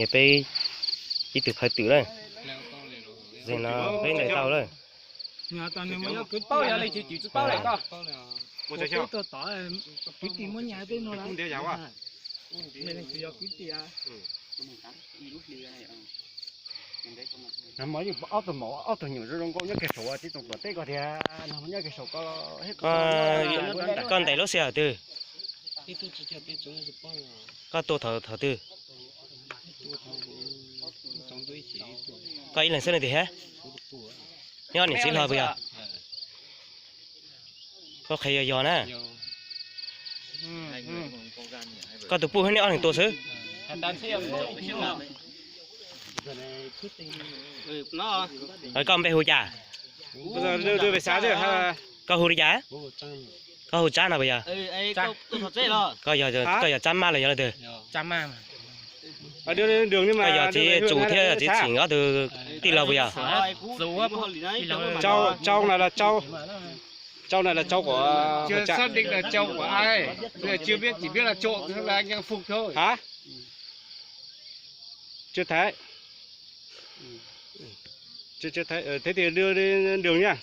Peb ib tug phawj twm lawm, no peb ntais tau lawm. Ob tug maum ob tug nyuam zoo zoo nkauj nyob kiag saum tib tsoom tuam teb ko tiag, nyob kiag saum ko. Koj ntais lub sij hawm twg? Koj tua thaum twg? Koj ib leeg xwb ne tiag thiab? Neb ob niam txiv hlob puas yog? Koj qhia yog yog na. Koj tus puj thiab neb ob leeg tua xwb? Koj npe hu cas? Koj hu li cas? Koj hu Tsab no puas yog? Koj yog Tsab Maj los yog leej twg? Koj yog txiv Tsum thiab txiv Txhim ob tug tij laug puas yog? Châu này là châu của, chưa xác định là châu của ai, bây giờ chưa biết, chỉ biết là trộm là anh em phục thôi. Hả? Chưa thấy. Chưa, chưa thấy. Ờ, thế thì đưa đi đường nha.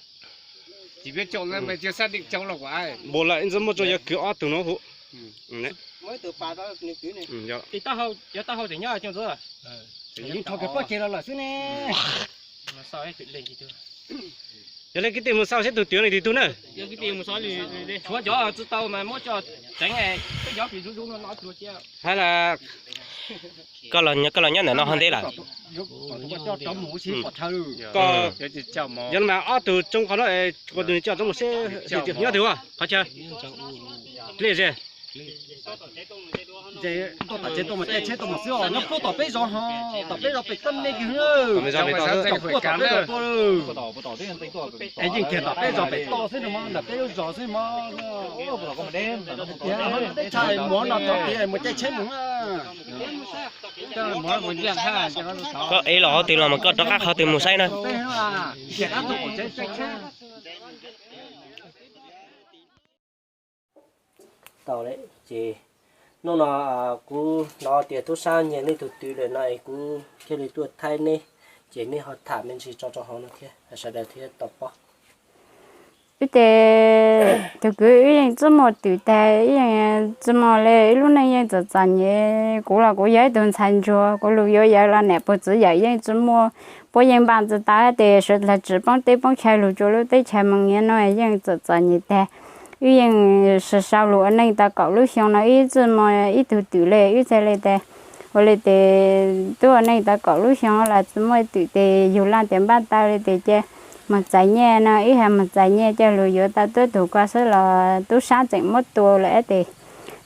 Chỉ biết trộm thôi mà chưa xác định châu là của ai. Bộ lại rất mất cho giáo cứ ót tụi nó hụ. Yeej thov kawg poj ke los lawm xwb ne. Yog li kwv tij mus xauj seb tus twm no twg tug na. Tshuav cov tsis tau mas muab tso tseev, peb cov pim zuj zus no no cia. Hais las koj los nyob ntawm no ho ntej lawm. Yog no mas ob tug tsoob qhov no, tus coj tsoob mus seb nyob twg ua qhov chaw. Dlej ze. Tom tsev tau mas caij tsheb tau mas xwb os, nyob puag tom peb zos ho, tom peb zos pem toj me kiag, tom peb zos pem toj. Es yeej kiag tom peb zos pem toj xwb no mas, ntawm peb lub zos xwb mas. Teb chaws mus no rov tias mus caij tsheb mus. Koj ev los qhov twg los mas koj rov qab qhov twg mus saib na. Tau lawm ces hnub no kuv hnov tias tub sab nyiag nej tus twm lawm no es kuv thiaj li tuaj thaij nej, ces nej ho tham me ntsis tso rau hauv no thiab sawv daws thiaj tau paub. Wb ces tus kwv wb yeej txaj muag twm tag, wb yeej tsis muaj li, wb lub neej yeej txom txom nyem. Kuv los kuv yog ib tug ntxhais ntsuag, kuv lus yuav yawm los niam pog txiv yawm yeej tsis muaj, puab yeej npaj tsis tau hais tias sawv daws tsis poob teb poob chaw lug rua lub teb chaws Moos Nyiav no yeej txom txom nyem tag. Wb yeej sau lus ua neej tau kaum lub xyoo no wb txaj muag ib tug twm li, wb txhaj li tas ua li tes twb ua neej tau kaum lub xyoo los tsis muaj twm tes yug laj tias npaj tau li tes cia mus txais nyiaj no, wb ho mus txais nyiaj coj lug yuav tau tuab tug ko xwb los tub sab tseem muab tua lawm tes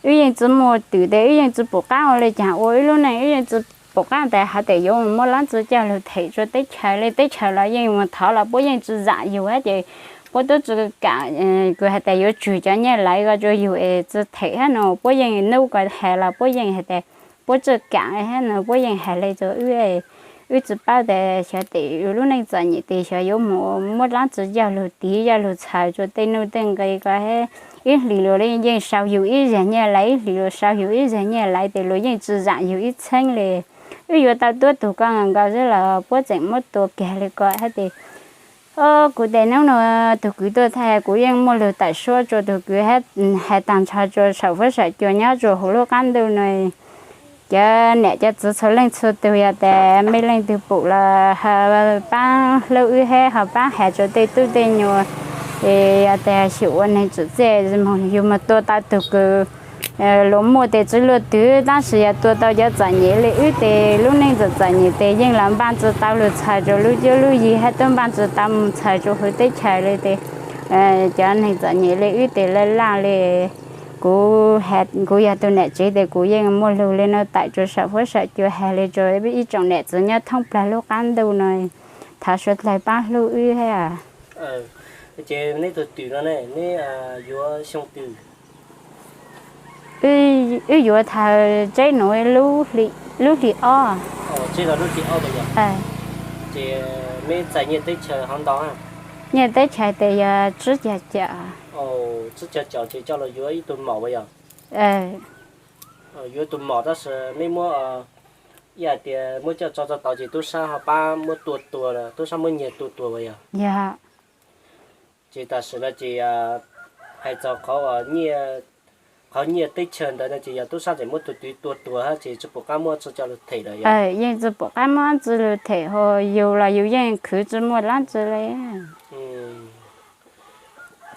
wb yeej tsis muaj twm tes wb yeej tsis pum qaab ua li caag ua wb lub neej, wb yeej tsis pum qaab tas hais tias yuav mus muab lab tsi coj lug them rua teb chaws li. Teb chaws los yeej mus thov los puab yeej tsis zam yug hab ces puab tub tsi kam, kws hais tas yuav tswg cov nyiaj lawv ko rua yug es tsi them hab no puab yeej nub ko has los puab yeej has tas puab tsi kam hab no puab yeej has le rua wb. Wb tsi paub tas xyov tes lub neej txom nyem tes xyov yuav mus muab lab tsi coj lug tiv coj lug txhawm rua tej nuj tej nqe ko hab. Ib hlis lug yeej sau yug ib zag nyiaj lawv, ib hlis lug sau yug ib zag nyiaj lawv tes lug yeej tsi zam yug ib txheeb li. Wb yuav tau tuab tug ko nkaus xwb los puab tseem muab tua kag li ko hab tes kuv tes nub no tug kwv tuaj thaij kuv yeej muaj lug tawm suab rua tug kwv hab hais taag nrho rua saum fuab saum cua nyob rua huv lub qaab ntuj no. Cov niam cov txiv txhua leej txhua tug yog tas mej leej twg pum los ho paab hlub wb hab ho paab has rua tej tub tej nyuam, es yog tas xyum ua neeg tsim txiaj moog yug moog tua tau tug kws luag muaj tes tsi luaj twg tab sis yog tua tau cov txom nyem li wb tes lub neej txom txom nyem tes yeej los npaj tsi tau lug txhawm rua lub cuab lub yig hab tub npaj tsi tau mus txhawm rua huv teb chaws li tes cov neeg txom nyem li wb tes laj laj li. Kuv, kuv yog tug niam tsev tes kuv yeej muaj lug li no tawm rua saum fuab saum cua has li rua ib tsoom niam txiv nyob thoob plawg lub qaab ntuj no. Thov suav dlawg paab hlub wb hab. Ces neb tug twm no ne neb yuav xyoo twg? Wb yuav thaum tseb nuav lub hli ob. Ces meb txais nyiaj teb chaws hov ntau? Nyiaj teb chaws tes yog tsib caug caum. Tsib caug caum ces coj los yuav ib tug maum yog? Yuav tus maum tab sis meb muab Ib yam tias muab coj tso tso tod ces tub sab ho pab muab tua tuag, tub sab muab nyiag tua tuag uas yog. Yog. Ces tam sim no ces hais txog qhov uas nyiaj, qhov nyiaj teb chaws ntawd no ces yog tub sab tseem muab tus twv tua tuag hab ces tsis pom qab muab tso coj lug them lawm yog. Yeej tsis pom qab muab tsi lug them ho yug los yug yeej khwv tsis muaj dlaab tsi le.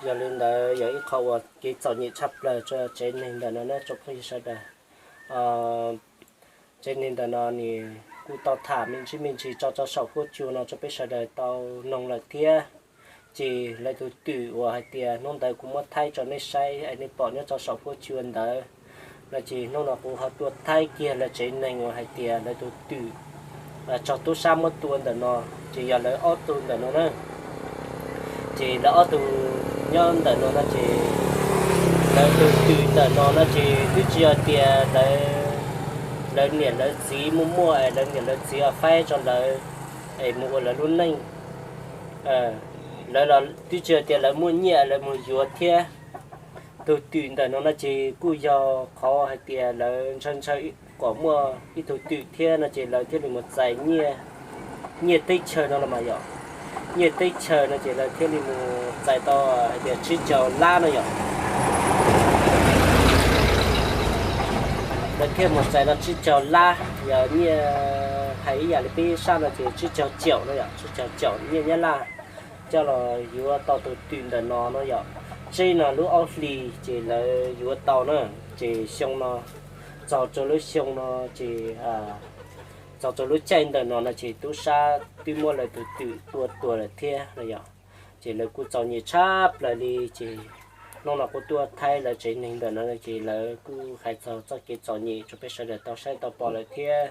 Yog li ntawd yog ib qho uas kev txom nyem tshaj plawg rua tsev neeg ntawm no na tsoom phooj ywg sawv daws. Tsev neeg ntawm no nws kuj tau tham me ntsis me ntsis tso rau saum huab cua no rau peb sawv daws tau noog lawm thiab. Ces lawv tus twm uas hais tias hnub ntawd kuv muab thaij rau nej saib es nej pom nyob rau saum huab cua ntawd no ces hnub no kuv ho tuaj thaij kiag lawv tsev neeg uas hais tias lawv tus twm raug tub sab muab tua ntawm no, ces yog lawv ob tug ntawm no na. Ces lawv ob tug nyob ntawm no no ces lawv tus twm ntawm no no ces twb tsis yog tias lawv niam lawv txiv muaj muaj es lawv niam lawv txiv faib rau lawv es mus ua lawv lub neej. Lawv los twb tsis yog tias lawv muaj nyiaj lawv mus yuav thiab. Tus twm ntawm no no ces kuj yog qhov hais tias lawv ntshaw ntshaw kom muaj ib tug twm thiab no ces lawv thiaj li mus txais nyiaj teb chaws no los mas yom. Nyiaj teb chaws no ces lawv thiaj li mus txais tau hais tias tsib caug lab no yom. Lawv thiaj mus txais tau tsib caug lab, yog nyiaj hais ib yam li peb sab no ces tsib caug caum no yom, tsib caug caum nyiaj Nyab Laj coj los yuav tau tus twm ntawm no no yom. Tsib no lub ob hlis ces lawv yuav tau na, ces xyoo no txog rau lub xyoo no ces txog rau lub caij ntawm no no ces tub sab twb muab lawv tus twm tua tuag lawm thiab no yom. Ces lawv kuj txom nyem tshaj plaws li ces hnub no kuv tuaj thaij lawv tsev neeg ntawm no ces lawv kuj hais txog txoj kev txom nyem rau peb sawv daws tau saib tau pom lawm thiab.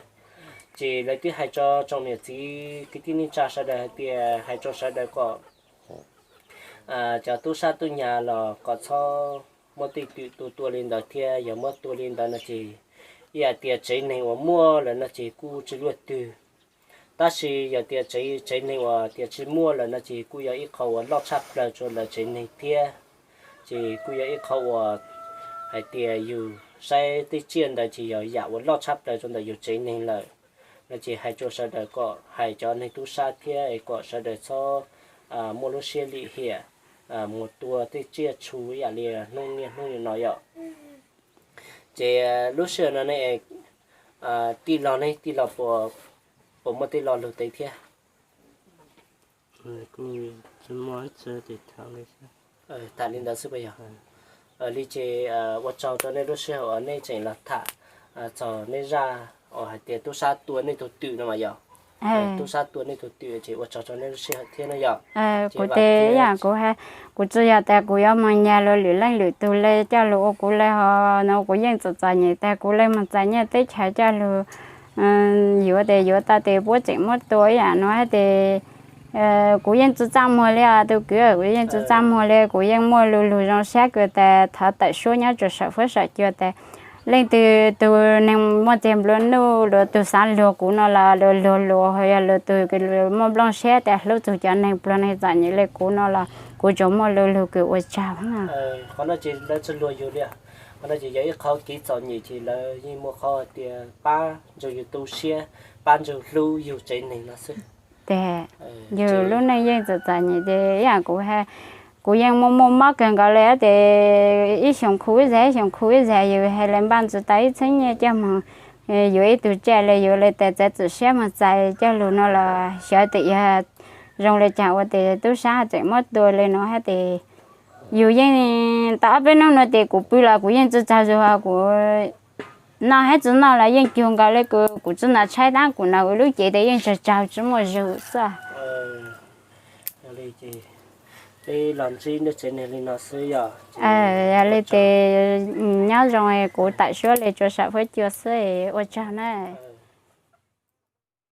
Ces lawv twb hais rau tsoom niam txiv kwv tij neej tsa sawv daws hais tias hais rau sawv daws kom cov tub sab tub nyas los kom txhob muab tej twm tua tua li ntawd thiab, yog muab tua li ntawd no ces ib yam tias tsev neeg uas muaj lawm no ces kuj tsis luaj twg. Tab sis yog tias tsev neeg uas tias tsis muaj lawm no ces kuj yog ib qho uas loj tshaj plaws rau lawv tsev neeg thiab. Ces kuj yog ib qho uas hais tias yus saib tej tsiaj ntawd ces yog yam uas loj tshaj plaws rau ntawm yus tsev neeg lawm no ces hais rau sawv daws kom hais cov neeg tub sab thiab es kom sawv daws txhob muaj lub siab lim hiam mus tua tej tsiaj txhu ib yam li hnub niaj hnub li no yom. Ces lub sij hawm no ne, tij laug ne, tij laug puas muaj tej lo lus teb thiab? Tham li ntawd xwb puas yog? Li ces ua tsaug rau nej lub sij hawm uas nej tseem los tham txog nej zaj uas hais tias tub sab tua nej tus twm no mas yog. Tub sab tua nej tus twm ces ua tsaug rau nej lub sij hawm thiab no yom. Kuv tes yam kuv, kuv tsis yog tias kuv yuav mus nyag luag lwm leej lwm tug le coj lug ua kuv le ho no, kuv yeej txom txom nyem tas kuv le mus txais nyiaj teb chaws coj lug yuav tes yuav tau tes puab tseem muab tua ib yam no hab tes kuv yeej tsis txaj muag li os tus kwv, kuv yeej tsis txaj muag li, kuv yeej muaj lu lug zoo sab kws tas thov tawm suab nyob rua saum huab saum cua tas leej twg tug neeg muaj txiag nplua nuj, luag tug xaav luag kuv no los luag luag luag, ho yog luag tug muaj nplooj siab tas hlub txug cov neeg pluag neeg txom nyem le kuv no los kuv tsuas muaj lu lug kws ua tsaug. Qhov no ces lawv tsis luag yus li, qhov no ces yog ib qho kev txom nyem ces lawv yeej muaj qhov tias pab nrug yus tu siab, pab nrug hlub yug tsev neeg no xwb. Tes yug lub neej yeej txom txom nyem tes ib yam kuv, kuv yeej muaj muaj mob kawg nkaus le tes ib xyoos khu ib zag ib xyoos khu ib zag, yus hais le npaj tsis tau ib txheeb nyiaj coj moog yuav ib tug tsiaj le yuav le tes txav txim siab moog txais coj lug no los xyov tes yog zoo le caag ua tes tub sab tseem muab tua le no hab tes yus yeej tau ob peb nub no tes kuv pw los kuv yeej tsis tsaug zug, kuv noj hab tsis noj los yeej cuag nkaus le kuv tsi nov tshaib tab kuv nov kuv lub cev tes yeej tsaug tsaug tsi muaj zug xwb. Yog le tes nyob zoo kuv tawm suab le rua saum huab cua xwb ua tsaug na.